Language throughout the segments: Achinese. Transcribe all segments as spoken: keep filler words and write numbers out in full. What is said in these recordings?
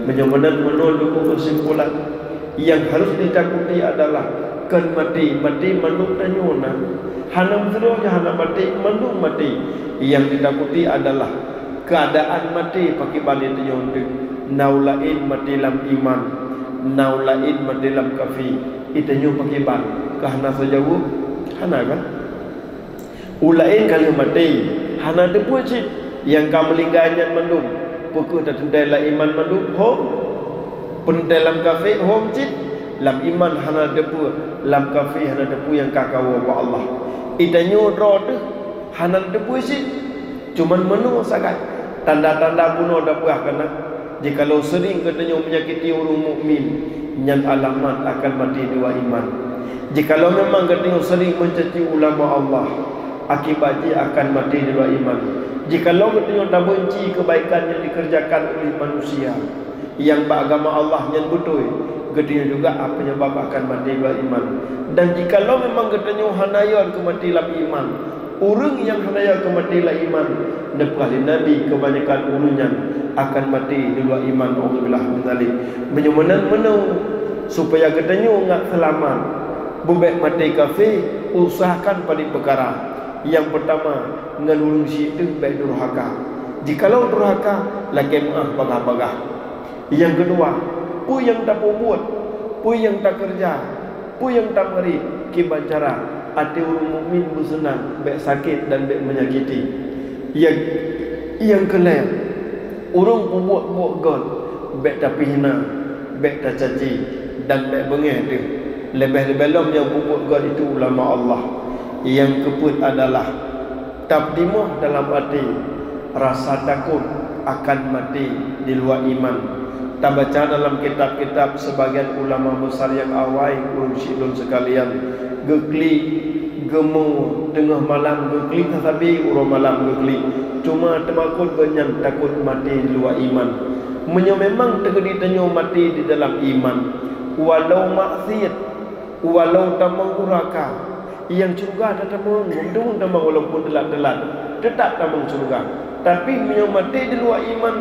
Meunyoe meunan, meunoe teungku keusimpulan, nyang harôh jitakuti adalah kon maté. Maté mandum tanyoe na. Hana meusidroe nyang hana maté, mandum maté. Nyang jitakuti adalah keuadaan maté pakiban di tanyoe teuk. Na ureuëng laén maté lam iman, na ureuëng laén maté lam kafé. Di tanyoe pakiban? Ka hana soe jaweueb? Hana kan? Ureuëng laén ka lheueh maté, hana teupeue cit nyang ka meuninggai nyan mandum. Peu kheueh tateuntée lam iman mandum? Hom. Peu tateuntée lam kafé? Hom cit. Lam iman hana teupeue, lam kafé hana teupeue nyang ka kawoe bak Allah. Di tanyoe droe teuh hana teupeue cit. Cuman meunoe sagai, tanda-tanda bunoe tapeugah keunan. Jikalau seuring geutanyoe meunyakiti ureuëng mukmin, nyan alamat akan maté di luwa iman. Jikalau memang geutanyoe seuring meucaci ulama Allah, akibat jih akan maté di luwa iman. Jikalau geutanyoe tabeunci keubaikan nyang dikeureujakan uléh manusia nyang bak agama Allah nyan beutôi, geutanyoe juga penyebab akan maté di luwa iman. Dan jikalau memang geutanyoe hana yon keu maté lam iman, ureuëng nyang hana yon keu maté lam iman, neupeugah lé Nabi, keubanyakan ureuëng nyan akan maté di luwa iman. Naudzubillah min dzalik. Meunyoe meunan meunoe, supaya geutanyoe ngat seulamat, beubek maté kafé, usahakan padum peukara. Nyang peurtama, ngon ureuëng syiek teuh bék durhaka. Jikalau durhaka, lakée meuáh bagah-bagah. Nyang keudua, peue nyang tapeubuet, peue nyang takeureuja, peue nyang tamarit, kiban cara até ureuëng mukmin beuseunang, bék sakét dan bék meunyakiti. Nyang, nyang keulhée, ureuëng peubuet buet göt, bék tapeuhina, bék tacaci, dan bék beungéh teuh. Leubeh-leubeh lom nyang peubuet göt itu ulama Allah. Nyang keupeuet adalah, tapeutimöh dalam até rasa takot akan maté di luwa iman. Tabaca dalam kitab-kitab, sibagian ulama beusar nyang awai, ureuëng syiek lôn seukalian, geuklik, geumo, teungoh malam geuklik, sasabe uroe malam geuklik. Cuma teumakot gobnyan takot maté di luwa iman. Meunyoe memang teukeudi tanyoe maté di dalam iman, walau maksiet, walau tamong durhaka, nyang syeuruga tatamong, meunteueng tamong walaupun teulat-teulat, teutap tamong syeuruga. Tapi meunyoe maté di luwa iman,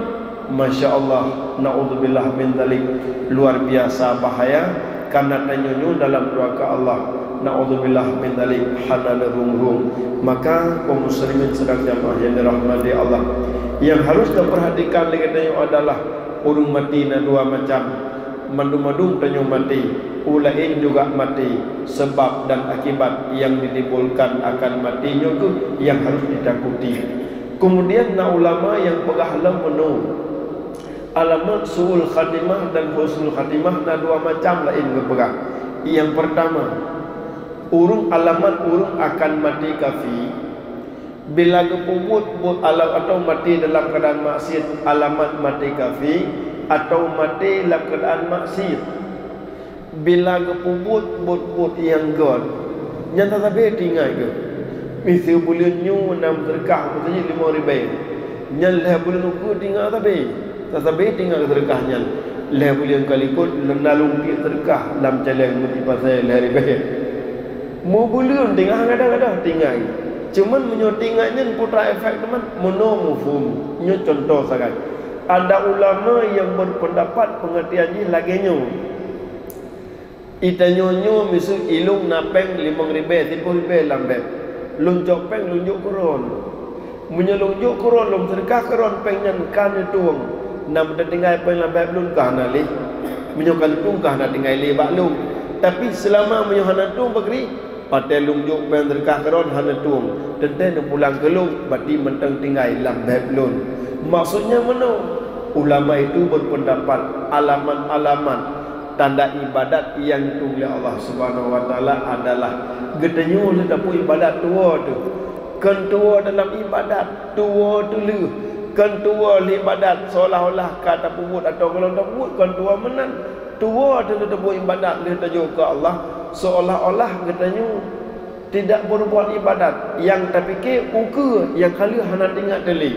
masya Allah, naudzubillah min dzalik, luar biasa bahaya, karena tanyoe nyoe dalam durhaka Allah, naudzubillah min dzalik, hana neurhung-rhung. Maka kaum muslimin sidang jamaah nyang dirahmati Allah, nyang harôh tapeurhatikan lé geutanyoe adalah ureuëng maté na dua macam. Mandum-mandum tanyoe maté, ureuëng laén juga maté, seubab dan akibat nyang ditimbulkan akan maté nyoe kheueh nyang harôh jitakuti. Keumudian na ulama nyang peugah lom meunoe, alamat su'ul khatimah dan husnul khatimah na dua macam laén geupeugah. Nyang peurtama, ureuëng, alamat ureuëng akan maté kafé, bila geupeubuet buet alam atau maté dalam keuadaan maksiet, alamat maté kafé, atau maté lam keuadaan maksiet. Bila geupeubuet buet-buet nyang göt, nyan sasabe teuingat geuh. Miseue buleuen nyoe na meuseudeukah meuseujid limong ribée, nyan lhée buleuen ukeue teuingat sabe. Sasabe teuingat seudeukah nyan, lhée buleuen ka likot na lôn tiek seudeukah lam caleng meuti pasai lhée ribée. Meubuleuen teuingat, kadang-kadang teuingat. Cuman meunyoe teuingat nyan putra efek teuma, meunoe muphom. Nyoe cuntoh sagai. Ada ulama nyang berpendapat pengertian jih lagée nyoe. Di tanyoe nyoe miseue ilong na péng limong ribée, siplôh ribée lam beb. Lôn cok péng lôn jok keu droen. Meunyoe lôn jok keu droen, lôn seudeukah keu droen péng nyan ka neutueng, na meutateuinggai péng lam beb lôn ka hana lé. Meunyoe ka neutueng ka hana tinggai lé bak lôn. Tapi seulama meunyoe hana tueng bak kri, watée lôn jok péng seudeukah keu droen hana tueng, teuntée neupulang keu lôn, berarti mantong tinggai lam beb lôn. Maksudnya meunoe, ulama itu berpendapat alamat-alamat tanda ibadat nyang tueng lé Allah Subhanahu wa Taala adalah geutanyoe lheueh tapeubuet ibadat tuwoe teuh. Kon tuwoe dalam ibadat, tuwoe teuh lheueh. Kon tuwoe lheueh ibadat seolah-olah ka tapeubuet atau gohlom tapeubuet, kon tuwoe meunan. Tuwoe teuh lheueh tapeubuet ibadat lheueh tajok keu Allah, seolah-olah geutanyoe tidak berbuat ibadat, nyang tapike ukeue nyang ka lheueh hana teuingat teuh lé.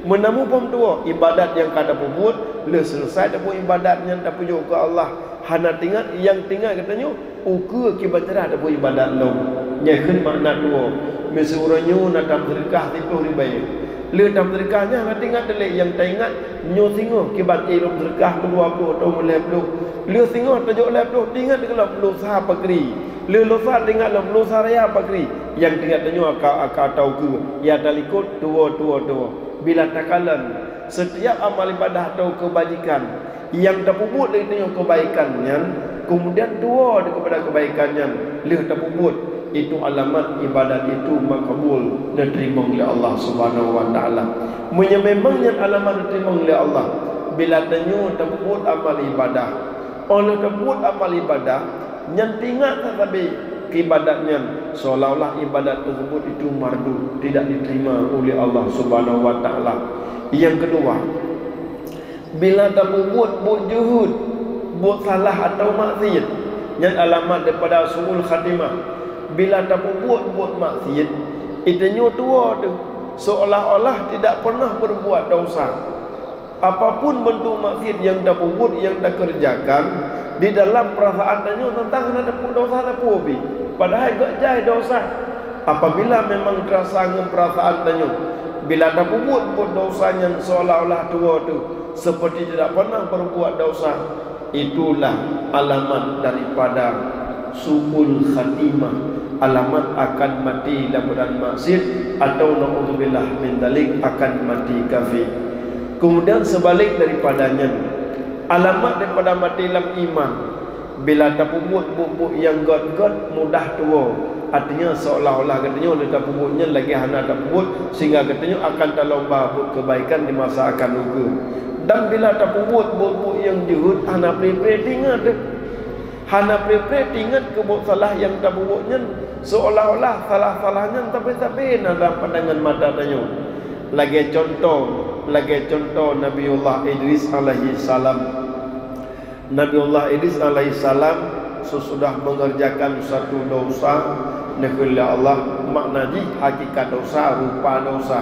Meunan muphom tuwoe, ibadat nyang ka tapeubuet, lheueh seuleusai tapeubuet ibadat nyan tapeujok keu Allah, hana teuingat, nyang teuingat geutanyoe ukeue kiban cara tapeubuet ibadat lom. Nyan kheun makna tuwoe. Miseue uroe nyoe na tam seudeukah siplôh ribée, Lheueh tameuseudeukah nyan hana teuingat lé nyang taingat nyoe singoh kiban éh lom seudeukah meudua ploh atau meulhèe ploh. Lheueh singoh tajok lhèe ploh teuingat keulom lusa pakri. Lheueh lusa teuingat lom lusa raya pakri. Nyang teuingat tanyoe aka, aka atau keu ya talikot tuwo, tuwo, tuwo. Bila takalon setiap amal ibadah atau keubajikan nyang tapeubuet lé tanyoe kebaikan nyan, keumudian tuwo daripada kebaikan nyan lheueh tapeubuet, itu alamat ibadat itu makbul, neuteurimong lé Allah Subhanahu wa Taala. Meunyoe memang nyan alamat neuteurimong lé Allah, bila tanyoe tapeubuet amal ibadah, óh lheueh tapeubuet amal ibadah, nyan teuingat sabe-sabe keu ibadat nyan, seolah-olah ibadat tersebut itu mardud, tidak diterima oleh Allah Subhanahu wa Taala. Nyang keudua, bila tapeubuet buet jeuhet, buet salah atau maksiet, nyan alamat daripada su'ul khatimah. Bila tapeubuet buet maksiet, geutanyoe tuwo teuh, seolah-olah tidak pernah berbuat dosa. Apapun bentuk maksiet nyang tapeubuet, nyang takeureujakan, di dalam peurasaan tanyoe teuntang hana tapeubuet dosa sapeue pih, padahai gét jai dosa. Apabila memang teurasa ngon peurasaan tanyoe, bila tapeubuet buet dosa nyan seolah-olah tuwo teuh, seperti tidak pernah berbuat dosa, itulah alamat daripada su'ul khatimah, alamat akan maté lam keuadaan maksiet atau naudzubillah min dzalik akan maté kafé. Keumudian seubalik daripada nyan, alamat daripada maté lam iman, bila tapeubuet buet-buet nyang gét-gét mudah tuwo, artinya seolah-olah geutanyoe lé tapeubuet nyan lagée hana tapeubuet, sehingga geutanyoe akan talomba buet keubaikan di masa akan ukeue. Dan bila tapeubuet buet-buet nyang jeuhet, hana pré-pré teuingat deuh. Hana pré-pré teuingat keu buet salah nyang tapeubuet nyan, seolah-olah salah-salah nyan sabe-sabe na lam pandangan mata tanyoe. Lagée cuntoh, lagée cuntoh Nabiullah Idris alaihissalam. Nabiullah Idris alaihissalam sesudah mengerjakan satu dosa, neukheun lé Allah, makna jih hakikat dosa rupa dosa.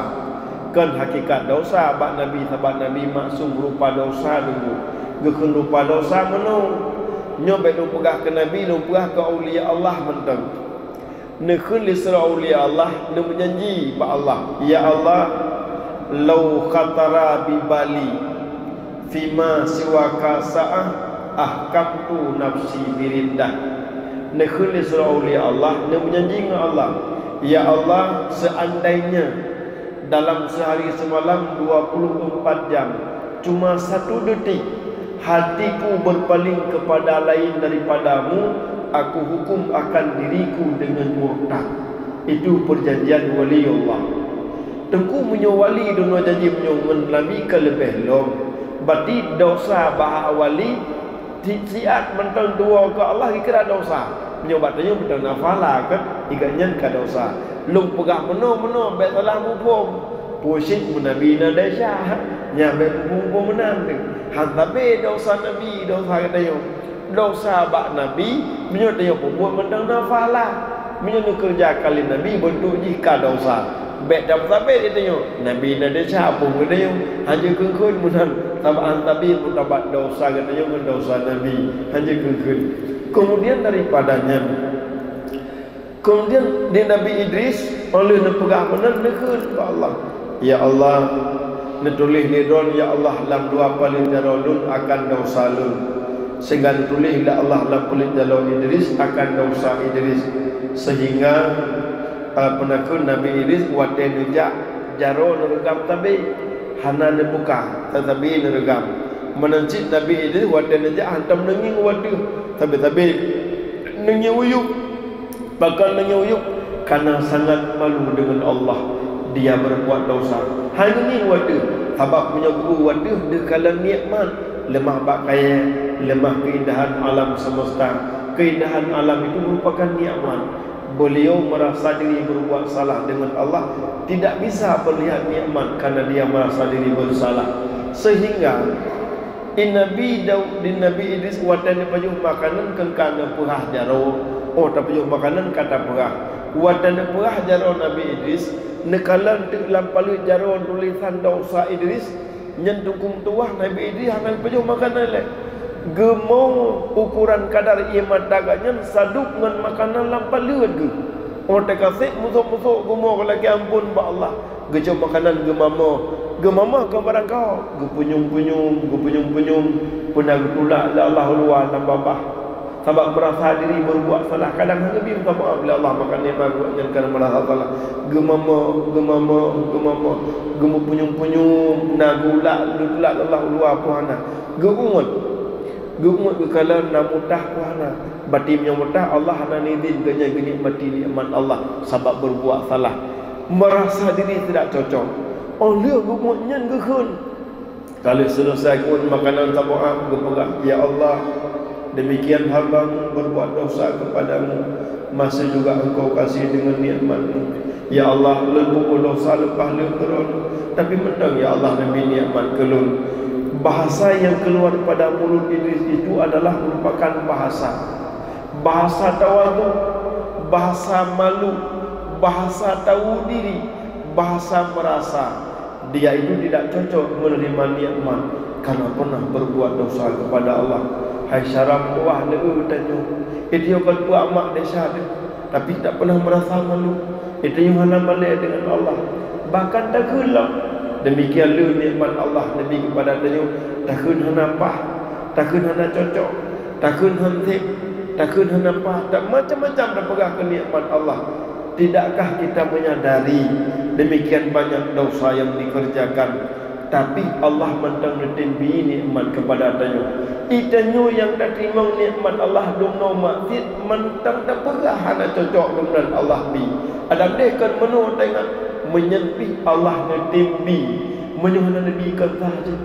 Kon hakikat dosa bak Nabi, sabab Nabi maksum rupa dosa dulu. Geukheun rupa dosa meunoe. Nyoe bék lôn peugah keu Nabi, lôn peugah keu aulia Allah mantong. Neukheun lé sidroe aulia Allah, neumeujanji bak Allah, "Ya Allah, lau khatara bi bali fima siwaka sa'ah, ahkamtu nafsi biriddah." Neukheun lé sidroe aulia Allah, neumeujanji ngon Allah, "Ya Allah, seandainya dalam sehari semalam dua puluh empat jam, cuma satu detik, hatiku berpaling kepada lain daripada-Mu, aku hukum akan diriku dengan murtad." Itu perjanjian waliullah. Teungku, meunyoe wali deungoe janji meunyoe ngon Nabi ka leubeh lom, berarti dosa bak wali Ti-, siat mantong tuwo keu Allah geukira dosa. Meunyoe bak tanyoe mantong na pahala kan, igat nyan ka dosa. Lôn peugah meunoe-meunoe bék salah muphom. Pusing meunyoe Nabi na desya, nyan bék muphom-muphom meunan teuh. Han sabe dosa Nabi, dosa geutanyoe. Dosa bak Nabi, meunyoe tanyoe peubuet mantong na pahala. Meunyoe neukeureuja kali Nabi, beuntuk jih ka dosa. Bék tapeusabe di tanyoe, Nabi na desya pun geutanyoe, hana jeuet kheun-kheun meunan, sabab han sabe meusabat dosa geutanyoe ngon dosa Nabi, hana jeuet kheun-kheun. Keumudian daripada nyan, keumudian di Nabi Idris, óh lheueh neupeugah meunan, neukheun bak Allah, "Ya Allah, neutuléh lé droen, ya Allah, lam dua paleuet jaroe lôn akan dosa lôn." Sehingga neutuléh lé Allah lam paleuet jaroe Idris akan dosa Idris. Sehingga Ah, peunakhon Nabi Idris watée neujak jaroe neureugam sabe, hana neubuka, sabe neureugam. Meunan cit Nabi Idris watée neujak hantom neungieng u ateueh, sabe-sabe neungieng u yup. Pakon neungieng u yup? Karena sangat malu dengan Allah, dia berbuat dosa. Hana neungieng u ateueh, sabab meunyoe geu u ateueh deuh kalon nikmat, leumah bak kayée, leumah keindahan alam semesta. Keindahan alam itu merupakan nikmat. Beliau merasa diri berbuat salah dengan Allah, tidak bisa melihat nikmat karena dia merasa diri bersalah. Sehingga di Nabi Daud, di Nabi Idris watée neupajoh makanan keu ka neupeurah jaroe, oh, tapajoh makanan ka tapeurah. Watée neupeurah jaroe Nabi Idris, neukalon teuk lam paleuet jaroe tulisan dosa Idris, Nyan teungku meutuwah Nabi Idris hana geupajoh makanan lé. Geumo ukoran kadar ié mata geuh nyan sadub ngon makanan lam paleuet geuh. Óh teuka seb musok-musok geumo geulakée amphon bak Allah. Geucok makanan geumamöh, geumamöh kon barang kawöm, geupeunyum-peunyum, geupeunyum-peunyum, peuna geutulak lé Allah u luwa lam babah. Sabab meurasa diri beurbuat salah, kadang hana geubri meusaboh lé Allah, maka nikmat geuh nyan karena meurasa salah. Geumamöh, geumamöh, geumamöh, geumeupunyueng-punyueng, na geulak, geutulak lé Allah u luwa peue hana. Geuuet, geuuet geukalon na mutah peue hana. Bati meunyoe mutah, Allah hana izin geuh nyan geunikmati nikmat Allah sabab beurbuat salah. Meurasa diri tidak cocok. Óh lheueh geuuet nyan geukheun. Ka lheueh seuleusai geuuet makanan saboh, geupeugah, "Ya Allah, demikian hamba-Mu berbuat dosa kepada-Mu, masih juga Engkau kasih dengan nikmat-Mu. Ya Allah, lôn peubuet dosa leupah lheueh keu droeneuh, tapi mantong, ya Allah, neubri nikmat keu lôn." Bahasa yang keluar pada mulut Idris itu adalah merupakan bahasa, bahasa tawadhu, bahasa malu, bahasa tahu diri, bahasa merasa. Dia itu tidak cocok menerima nikmat karena pernah berbuat dosa kepada Allah. Hai syara meutuwah lé tanyoe. Itu kon peuamak desya teuh, tapi tak pernah merasa malu. Itu hana malèe dengan Allah. Bahkan takheun lom. Demikian lé nikmat Allah neubri kepada tanyoe, takheun hana paih, takheun hana cocok, takheun han sép, takheun hana paih, dan macam-macam tapeugah keu nikmat Allah. Tidakkah kita menyadari demikian banyak dosa yang dikerjakan, tapi Allah mantong neutem bi nikmat kepada tanyoe? Di tanyoe nyang tateurimong nikmat Allah dumnoe maksiet mantong tapeugah hana cocok dumnan Allah bi. Adam deh kon meunoe teuingat, meunyan pih Allah neutem bi, meunyoe hana neubi kon sah jih.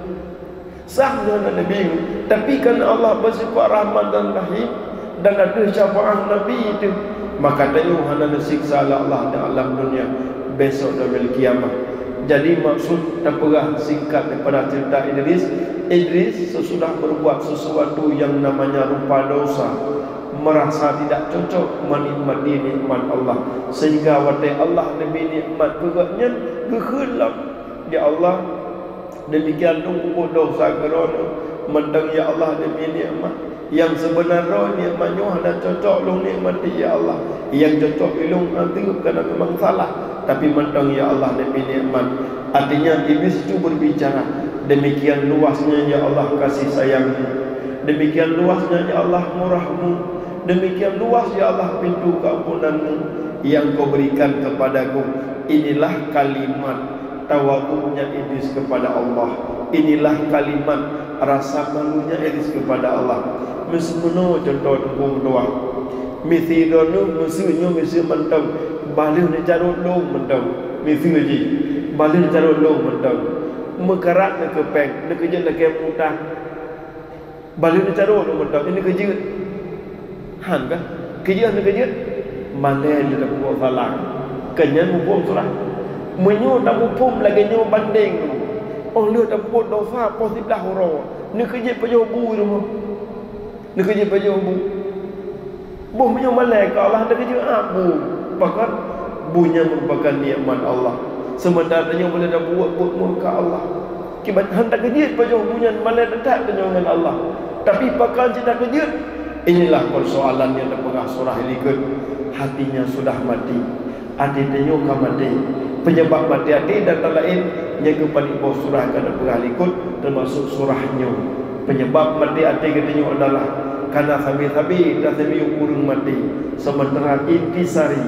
Sah nyoe hana Nabi, tapi kan Allah beusifat Rahman dan Rahim dan ateueh syafaat Nabi itu, maka tanyoe hana neusiksa lé Allah di alam dunia, besok di yaumil qiyamah. Jadi maksud tapeugah singkat daripada cerita Idris, Idris sesudah berbuat sesuatu yang namanya rupa dosa, merasa tidak cocok menikmati nikmat Allah, sehingga watèe Allah neubi nikmat keu gobnyan, geukheun lom, "Ya Allah, demikian lôn peubuet dosa keu droeneuh, mantong ya Allah neubi nikmat. Nyang seubeuna droe nikmat nyoe hana cocok lôn nikmati ya Allah. Nyang cocok ilôn azeub karena memang salah, tapi mantong ya Allah neubi nikmat." Artinya Iblis itu berbicara, "Demikian luasnya ya Allah kasih sayang-Mu. Demikian luasnya ya Allah murah-Mu. Demikian luas ya Allah pintu keampunan-Mu yang Kau berikan kepadaku." Inilah kalimat tawaduknya Idris kepada Allah. Inilah kalimat rasa malunya Idris kepada Allah. Meusimeunoe contoh Teungku meutuah. Miseue droeneuh, miseue nyoe, miseue mantong, bah lheueh neucarôt lôn mantong. Miseue jih, bah lheueh neucarôt lôn mantong. Meukarat neukeupeng, neukeujeuet lakèe mutah. Bah lheueh neucarôt lôn mantong, neukeujeuet. Han kan? Keujeuet neukeujeuet, malèe lé tapeubuet salah. Keunyan muphom surah. Meunyoe tamuphom lagèe nyoe bandeng, óh lheueh tapeubuet dosa poh siblaih uroe, neukeujeuet pajoh bu i rumoh. Neukeujeuet pajoh bu. Boh meunyoe malèe keu Allah, neukeujeuet bu. Pakon? Bu nyan merupakan nikmat Allah. Sementara tanyoe malèe tabuet buet murka Allah. Kiban han takeujeuet pajoh bu nyan malèe that tanyoe ngon Allah. Tapi pakon cit takeujeuet? Inilah persoalan nyang tapeugah surah likot. Hatinya sudah mati. Até tanyoe ka maté. Penyebab maté até dan laén nyang keu paneuk boh surah ka tapeugah likot, termasuk surah nyoe. Penyebab maté até geutanyoe adalah karena sabe-sabe taseumiyueb ureuëng maté. Sementara intisari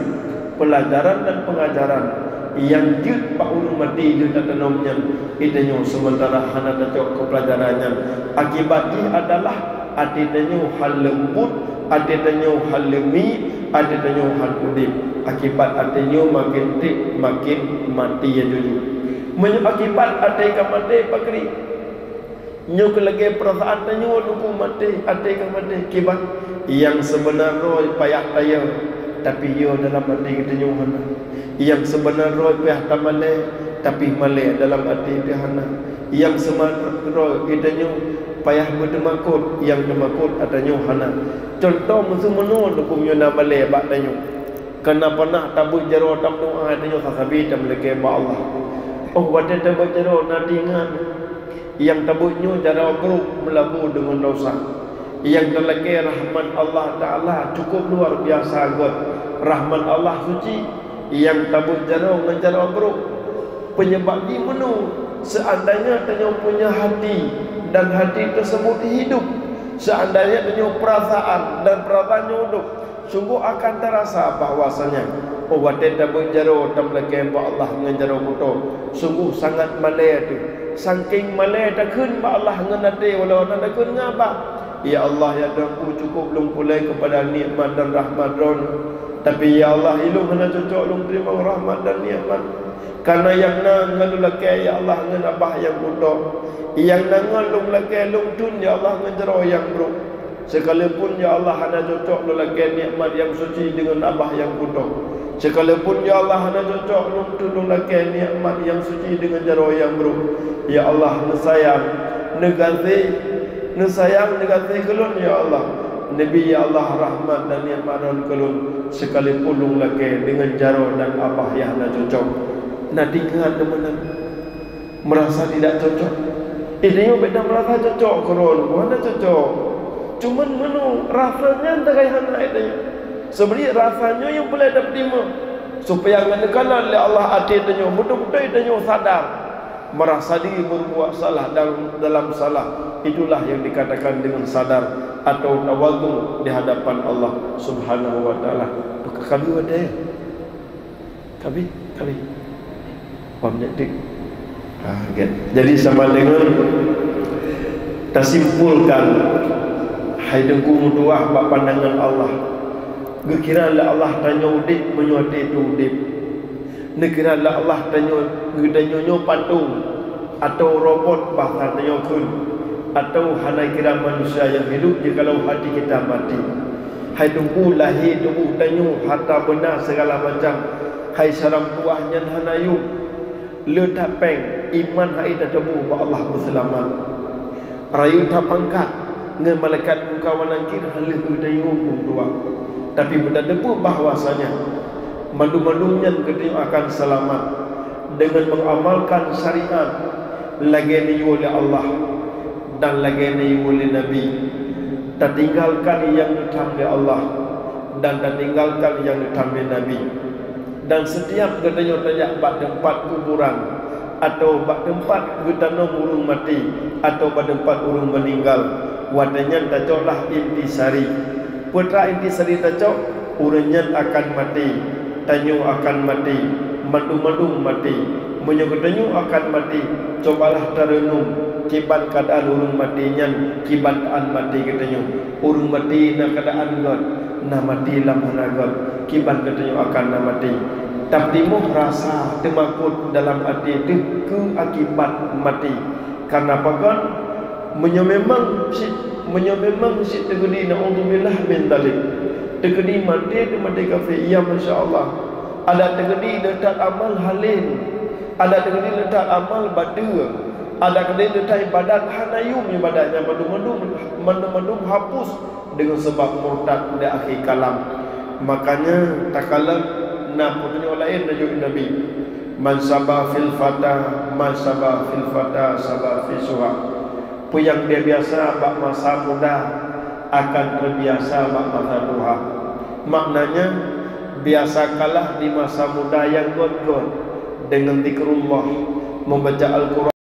pelajaran dan pengajaran nyang jeuet bak ureuëng maté lheueh tatanom nyan, geutanyoe sementara hana tacok keu pelajaran nyan. Akibat jih adalah até tanyoe hán leumbot, até tanyoe hán leumiek, até tanyoe hán udeb. Akibat até nyoe maken treb, maken maté laju. Meunyoe akibat até ka maté, pakri? Nyoe keuh lagèe peurasaan tanyoe leumbot maté, até ka maté. Kiban? Nyang seubeuna droe payah tayo, tapi yo dalam até geutanyoe hana. Nyang seubeuna droe payah tamalèe, tapi malèe dalam até pih hana. Nyang seubeuna droe geutanyoe payah beuteumakot, nyang teumakot até nyoe hana. Cuntoh, meuseu meunoe leumbot nyoe na malèe bak tanyoe. Kana pernah tabeuet jaroe tameudoa, tanyoe sasabe tameulakèe bak Allah. Óh watèe tabeuet jaroe na teuingat, nyang tabeuet nyoe jaroe brôk meulabô deungon dosa. Nyang talakèe rahmat Allah Taala cukup luar biasa göt. Rahmat Allah suci, nyang tabeuet jaroe ngon jaroe brôk. Penyebab jih meunoe, seandainya tanyoe punya hati dan hati tersebut hidup, seandainya tanyoe perasaan dan perasaan nyoe udeb, sungguh akan terasa bahwasanya, oh, watée tabeuet jaroe tameulakée bak Allah ngon jaroe kuto, sungguh sangat malée teuh. Sangking malée takheun bak Allah ngon até walau hana takheun ngon abah, "Ya Allah, ya Tuhanku, cukup lôn pulée kepada nikmat dan rahmat Droeneuh. Tapi, ya Allah, ilôn hana cocok lôn teurimong rahmat dan nikmat. Karena nyang na ngon lôn lakée, ya Allah, ngon abah nyang kuto. Nyang na ngon lôn lakée lôn thon, ya Allah, ngon jaroe nyang brok. Sekalipun, ya Allah, hana cocok lôn lakée nikmat nyang suci deungon abah nyang kuto. Sekalipun, ya Allah, hana cocok lôn thon lôn lakée nikmat nyang suci deungon jaroe nyang brok. Ya Allah, neusayang, neugaséh, neusayang, neugaséh keu lôn, ya Allah. Neubri, ya Allah, rahmat dan nikmat Droeneuh keu lôn, sekalipun lôn lakée deungon jaroe dan abah nyang hana cocok." Na teuingat teuma na. Merasa tidak cocok. Eh, tanyoe beda merasa cocok keudroe, hana cocok. Cuman meunoe rasa nyan tagai hana tanyoe. Sebenarnya rasa nyoe nyang peureulée tapeutimang, supaya ngon neukalon lé Allah até tanyoe, beutôi-beutôi tanyoe sadar merasa diri berbuat salah dan dalam salah. Itulah yang dikatakan dengan sadar atau tawadhu di hadapan Allah Subhanahu wa Taala. Maka kami wadai. Ka abéh? Ka abéh? Wah, meunyoe teuk. Ah, gét. Jadi, sama deungon tasimpulkan, hai Teungku meutuah bak pandangan Allah. Geukira lé Allah tanyoe udeb meunyoe até teu udeb. Neukira lé Allah tanyoe, geutanyoe nyoe patong. Atawa robot basa tanyoe kheun, atawa hana kira manusia nyang hidup jikalau hati kita mati. Hai Teungku, lahé tuboh tanyoe, harta beuna segala macam, hai saram tuah nyan hana yum. Le that péng, iman hai tateuboh bak Allah beuseulamat. Rayeuk that pangkat, ngon malaikat muka wan nakir hana lheueh geutanyoe huköm dua. Tapi beutateupeue bahwasanya mandum-mandum nyan geutanyoe akan seulamat deungon mengamalkan syariat lagée neuyue lé Allah dan lagée neuyue lé Nabi. Tatinggalkan nyang neutham lé Allah dan tatinggalkan nyang neutham lé Nabi. Dan setiap geutanyoe tajak bak teumpat kuburan, atawa bak teumpat geutanom ureuëng maté, atawa bak teumpat ureuëng meuninggal, watée nyan tacoklah intisari. Peue teuma intisari tacok? Ureuëng nyan akan maté, tanyoe akan maté, mandum-mandum maté. Meunyoe geutanyoe akan maté, cobalah tareunong kiban keuadaan ureuëng maté nyan, kiban keuadaan maté geutanyoe. Ureuëng maté na keuadaan gét, na maté lam hana gét, kiban geutanyoe akan na maté. Tapeutimang rasa teumakot dalam até teuh keu akibat maté. Karena pakon? Meunyoe memang cit, meunyoe memang cit teukeudi, naudzubillah min dzalik, teukeudi maté teumaté kafé, ya masya Allah. Adak teukeudi le that amal halén, adak teukeudi le that amal badeue, adak teukeudi le that ibadat hana yum ibadat nyan mandum-mandum, mandum-mandum hapus deungon sabab murtad di akhé kalam. Makanya takalon na peutunyok laén laju Nabi, "Man saba fil fata, man saba fil fata saba fi suha." Peue nyang biasa bak masa muda akan terbiasa bak masa tuha. Maknanya, biasa kalah di masa muda nyang gét-gét deungon zikrullah, membaca Al-Quran,